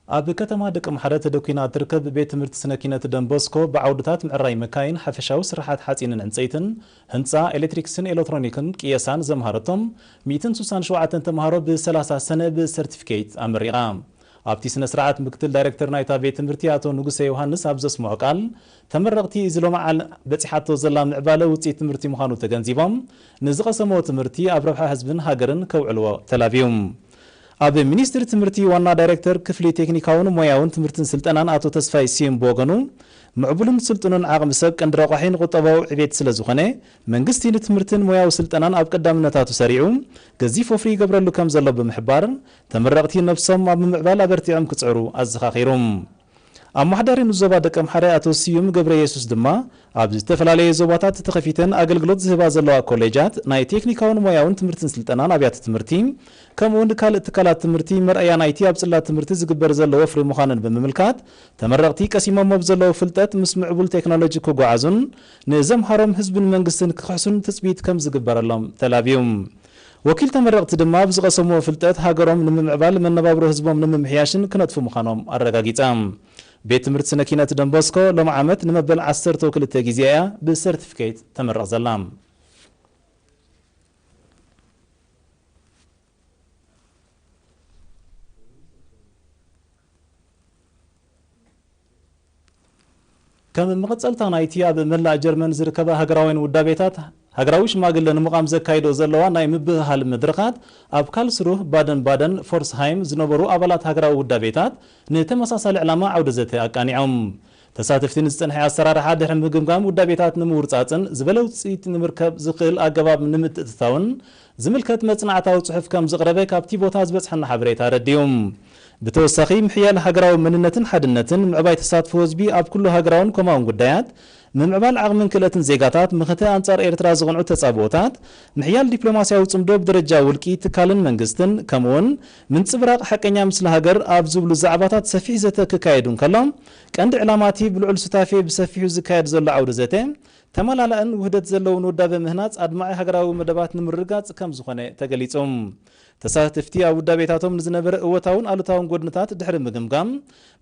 ኣብ ከተማ ደቀምሓረ ተደኲና እትርከብ ቤት ትምህርቲ ስነ ኪነት ደንቦስኮ ብዓውድታት ምዕራይ መካይን፣ ሓፈሻዊ ስራሓት ሓጺንን ዕንጸይትን፣ ህንጻ፣ ኤሌክትሪክስን ኤሌክትሮኒክን ቅየሳን ዘምሃረቶም ሚእትን ስሳን ሸውዓተን ተምሃሮ ብ ሰላሳ ሰነ ብሰርቲፊኬት ኣመሪቓ። ኣብቲ ስነ ስርዓት ምክትል ዳይሬክተር ናይታ ቤት ትምህርቲ ኣቶ ንጉሰ ዮሃንስ ኣብ ዘስምዖ ቃል፣ ተመረቕቲ እዚ ሎማዓል በጺሓቶ ዘላ ምዕባለ ውጽኢት ትምህርቲ ምዃኑ ተገንዚቦም፣ ንዝቐሰምዎ ትምህርቲ ኣብ ረብሓ ህዝብን ሃገርን ከውዕልዎ ተላብዩ። ኣብ ሚኒስትሪ ትምህርቲ ዋና ዳይሬክተር ክፍሊ ቴክኒካውን ሞያውን ትምህርትን ስልጠናን ኣቶ ተስፋይ ስዩም ብወገኑ፣ ምዕቡልን ስልጡንን ዓቕሚ ሰብ ቀንዲ ረቋሒ ንቁጠባዊ ዕቤት ስለ ዝኾነ፣ መንግስቲ ንትምህርትን ሞያዊ ስልጠናን ኣብ ቀዳምነታቱ ሰሪዑ፣ ገዚፍ ወፍሪ ይገብረሉ ከም ዘሎ ብምሕባር፣ ተመረቕቲ ነብሶም ኣብ ምምዕባል ኣበርቲዖም ክጽዕሩ ኣዘኻኺሩ። ኣመሓዳሪ ንዞባ ደቀምሓረ ኣቶ ስዩም ገብረ የሱስ ድማ፣ ኣብ ዝተፈላለየ ዞባታት ተኸፊተን ኣገልግሎት ዝህባ ዘለዋ ኮሌጃት፣ ናይ ቴክኒካውን ሞያውን ትምህርትን ስልጠናን ኣብያተ ትምህርቲ፣ ከምኡውን ካልእ ትካላት ትምህርቲ መርኣያ ናይቲ ኣብ ጽላት ትምህርቲ ዝግበር ዘሎ ወፍሪ ምዃነን ብምምልካት፣ ተመረቕቲ ቀሲሞሞ ብዘለዉ ፍልጠት ምስ ምዕቡል ቴክኖሎጂ ክጓዓዙን ንዘምሃሮም ህዝብን መንግስትን ክኽሕሱን ትጽቢት ከም ዝግበረሎም ተላብዩ። ወኪል ተመረቕቲ ድማ ብዝቐሰምዎ ፍልጠት ሃገሮም ንምምዕባል፣ መነባብሮ ህዝቦም ንምምሕያሽን ክነጥፉ ምዃኖም ኣረጋጊጸ። ቤት ትምህርቲ ስነ ኪነት ደንቦስኮ ሎም ዓመት ንመበል ዓሰርተ ክልተ ግዜ እያ ብሰርቲፊኬት ተመረቕ ዘላ። ከም መቐጸልታ ናይቲ ኣብ መላእ ጀርመን ዝርከባ ሃገራውያን ውዳቤታት፣ ሃገራዊ ሽማግለ ንምቋም ዘካይዶ ዘለዋ ናይ ምብህሃል መድረኻት፣ ኣብ ካልስሩህ ባደን ባደን ፎርስሃይም ዝነበሩ ኣባላት ሃገራዊ ውዳቤታት ንተመሳሳሊ ዕላማ ዓውደ ዘተ ኣቃኒዖም። ተሳተፍቲ ንዝጸንሐ ኣሰራርሓ ድሕሪ ምግምጋም፣ ውዳቤታት ንምውርጻጽን ዝበለ ውጽኢት ንምርከብ ዝኽእል ኣገባብ ንምትእትታውን ዝምልከት መጽናዕታዊ ጽሑፍ ከም ዝቕረበ ካብቲ ቦታ ዝበጽሐና ሓበሬታ ኣረዲኡ። ብተወሳኺ፣ ምሕያል ሃገራዊ መንነትን ሓድነትን፣ ምዕባይ ተሳትፎ ህዝቢ ኣብ ኩሉ ሃገራውን ኮማውን ጉዳያት፣ ምምዕባል ዓቕምን ክእለትን ዜጋታት፣ ምኽተ ኣንጻር ኤርትራ ዝቕንዑ ተጻብኦታት፣ ምሕያል ዲፕሎማስያዊ ጽምዶ ብደረጃ ውልቂ፣ ትካልን መንግስትን፣ ከምኡውን ምንጽብራቕ ሓቀኛ ምስሊ ሃገር ኣብ ዝብሉ ዛዕባታት ሰፊሕ ዘተ ክካየድ እንከሎ፣ ቀንዲ ዕላማ እቲ ብልዑል ሱታፌ ብሰፊሑ ዝካየድ ዘሎ ዓውደ ዘተ፣ ተመላላእን ውህደት ዘለውን ውዳበ ምህናጽ ኣድማዒ ሃገራዊ መደባት ንምርግጋጽ ከም ዝኾነ ተገሊጹ። ተሳተፍቲ ኣብ ውዳቤታቶም ንዝነበረ እወታውን ኣሉታውን ጎድንታት ድሕሪ ምግምጋም፣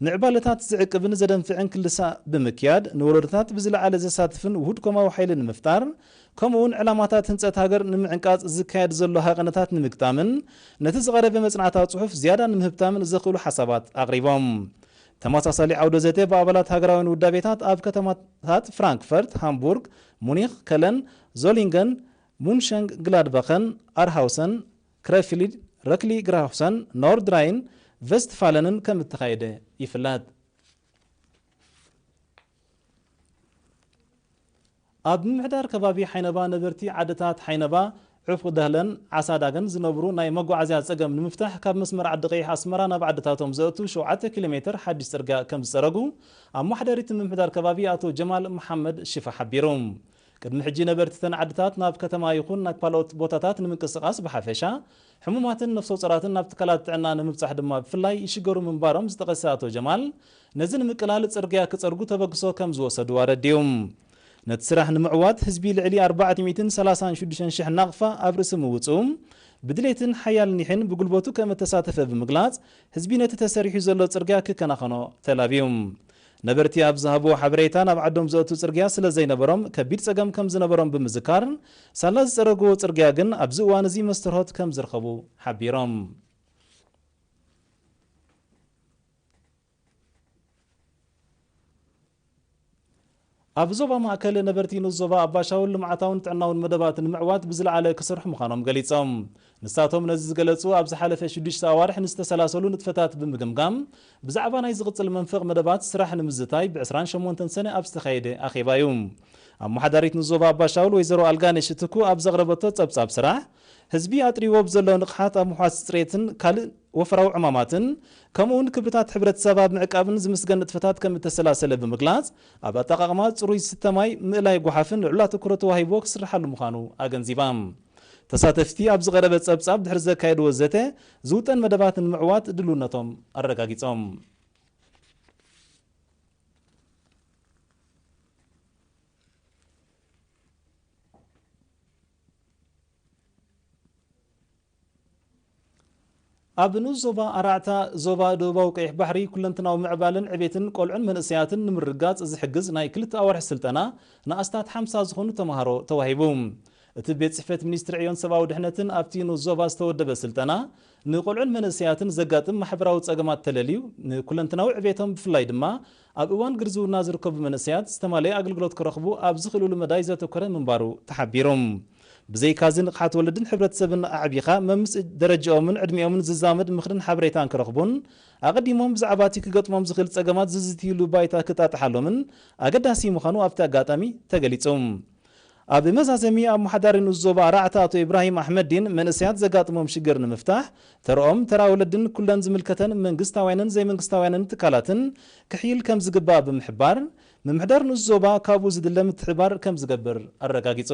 ምዕባለታት ዝዕቅብን ዘደንፍዕን ክልሳ ብምክያድ፣ ንወለዶታት ብዝለዓለ ዘሳትፍን ውሁድ ኮማዊ ሓይሊ ንምፍጣር፣ ከምኡውን ዕላማታት ህንጸት ሃገር ንምዕንቃጽ ዝካየድ ዘሎ ሃቐነታት ንምግጣምን፣ ነቲ ዝቐረበ መጽናዕታዊ ጽሑፍ ዝያዳ ንምህብታምን ዘኽእሉ ሓሳባት ኣቕሪቦም። ተመሳሳሊ ዓውደ ዘተ ብኣባላት ሃገራውያን ውዳቤታት ኣብ ከተማታት ፍራንክፈርት፣ ሃምቡርግ፣ ሙኒኽ፣ ከለን፣ ዞሊንገን፣ ሙንሸንግ ግላድባኸን፣ ኣርሃውሰን፣ ክረፍሊድ፣ ረክሊ ግራውሰን፣ ኖርድራይን ቨስትፋለንን ከም እተኻየደ ይፍለጥ። ኣብ ምምሕዳር ከባቢ ሓይነባ ነበርቲ ዓድታት ሓይነባ፣ ዑፍ ደህለን ዓሳዳገን ዝነብሩ ናይ መጓዓዝያ ጸገም ንምፍታሕ ካብ መስመር ዓዲ ቀይሕ ኣስመራ ናብ ዓድታቶም ዘእቱ ሸውዓተ ኪሎ ሜትር ሓድሽ ጽርግያ ከም ዝጸረጉ ኣመሓዳሪት ምምሕዳር ከባቢ ኣቶ ጀማል መሓመድ ሽፋ ሓቢሩ። ቅድሚ ሕጂ ነበርቲ ተን ዓድታት ናብ ከተማ ይኹን ናብ ካልኦት ቦታታት ንምንቅስቓስ ብሓፈሻ፣ ሕሙማትን ነፍሰ ጾራትን ናብ ትካላት ጥዕና ንምብጻሕ ድማ ብፍላይ ይሽገሩ ምንባሮም ዝጠቐሰ ኣቶ ጀማል፣ ነዚ ንምቅላል ጽርግያ ክጸርጉ ተበግሶ ከም ዝወሰዱ ኣረዲኡ። ነቲ ስራሕ ንምዕዋት ህዝቢ ልዕሊ ኣርባዕተ ሚእትን ሰላሳን ሽዱሽተን ሽሕ ናቕፋ ኣብ ርእሲ ምውጽኡ፣ ብድሌትን ሓያል ኒሕን ብጉልበቱ ከም እተሳተፈ ብምግላጽ፣ ህዝቢ ነቲ ተሰሪሑ ዘሎ ጽርግያ ክከናኸኖ ተላብዩ። ነበርቲ ኣብ ዝሃብዎ ሓበሬታ፣ ናብ ዓዶም ዘእቱ ጽርግያ ስለ ዘይነበሮም ከቢድ ጸገም ከም ዝነበሮም ብምዝካር፣ ሳላ ዝጸረግዎ ጽርግያ ግን ኣብዚ እዋን እዚ መስተርሆት ከም ዝረኸቡ ሓቢሮም። ኣብ ዞባ ማእከል ነበርቲ ንዞባ ኣባሻውል ልምዓታውን ጥዕናውን መደባት ንምዕዋት ብዝለዓለ ክሰርሑ ምዃኖም ገሊጾም። ንሳቶም ነዚ ዝገለጹ፣ ኣብ ዝሓለፈ ሽዱሽተ ኣዋርሕ ንዝተሰላሰሉ ንጥፈታት ብምግምጋም፣ ብዛዕባ ናይ ዝቕጽል መንፈቕ መደባት ስራሕ ንምዝታይ ብ ዕስራን ሸሞንተን ሰነ ኣብ ዝተኻየደ ኣኼባ እዩ። ኣመሓዳሪት ንዞባ ኣባሻውል ወይዘሮ ኣልጋነሽ ትኩ ኣብ ዘቕረበቶ ጸብጻብ ስራሕ፣ ህዝቢ ኣጥሪዎ ብዘሎ ንቕሓት ኣብ ምሕዋስ ጽሬትን ካልእ ወፈራዊ ዕማማትን፣ ከምኡውን ክብርታት ሕብረተሰብ ኣብ ምዕቃብን ዝምስገን ንጥፈታት ከም እተሰላሰለ ብምግላጽ፣ ኣብ ኣጠቓቕማ ጽሩይ ዝስተ ማይ፣ ምእላይ ጓሓፍን ልዑል ኣተኩሮ ተዋሂብዎ ክስርሓሉ ምዃኑ ኣገንዚባ። ተሳተፍቲ ኣብ ዝቐረበ ጸብጻብ ድሕሪ ዘካየድዎ ዘተ፣ ዝውጠን መደባት ንምዕዋት ድልውነቶም ኣረጋጊጾም። ኣብ ንኡስ ዞባ ኣራዕታ ዞባ ደቡባዊ ቀይሕ ባሕሪ ኩለንትናዊ ምዕባለን ዕቤትን ቆልዑን መንእሰያትን ንምርግጋጽ ዝሕግዝ ናይ ክልተ ኣዋርሒ ስልጠና ንኣስታት ሓምሳ ዝኾኑ ተምሃሮ ተዋሂቡ። እቲ ቤት ጽሕፈት ሚኒስትሪ ዕዮን ሰብኣዊ ድሕነትን ኣብቲ ንኡስ ዞባ ዝተወደበ ስልጠና ንቆልዑን መንእሰያትን ዘጋጥም ማሕበራዊ ጸገማት ተለልዩ ንኩለንትናዊ ዕቤቶም ብፍላይ ድማ ኣብ እዋን ግርዝውና ዝርከቡ መንእሰያት ዝተማለየ ኣገልግሎት ክረኽቡ ኣብ ዝኽእልሉ መዳይ ዘተኮረ ምንባሩ ተሓቢሩ። ብዘይካዚ ንቕሓት ወለድን ሕብረተሰብን ኣዕቢኻ መምስ ደረጃኦምን ዕድሚኦምን ዝዛመድ ምኽርን ሓበሬታን ክረኽቡን ኣቐዲሞም ብዛዕባ እቲ ክገጥሞም ዝኽእል ጸገማት ዝዝትይሉ ባይታ ክጣጥሓሎምን ኣገዳሲ ምዃኑ ኣብቲ ኣጋጣሚ ተገሊጹ። ኣብ መዛዘሚ ኣመሓዳሪ ንኡስ ዞባ ኣራዕታ ኣቶ ኢብራሂም ኣሕመዲን መንእሰያት ዘጋጥሞም ሽግር ንምፍታሕ ተረኦም ተራ ወለድን ኩለን ዝምልከተን መንግስታውያንን ዘይመንግስታውያንን ትካላትን ክሕይል ከም ዝግባእ ብምሕባር ምምሕዳር ንኡስ ዞባ ካብኡ ዝድለ ምትሕባር ከም ዝገብር ኣረጋጊጹ።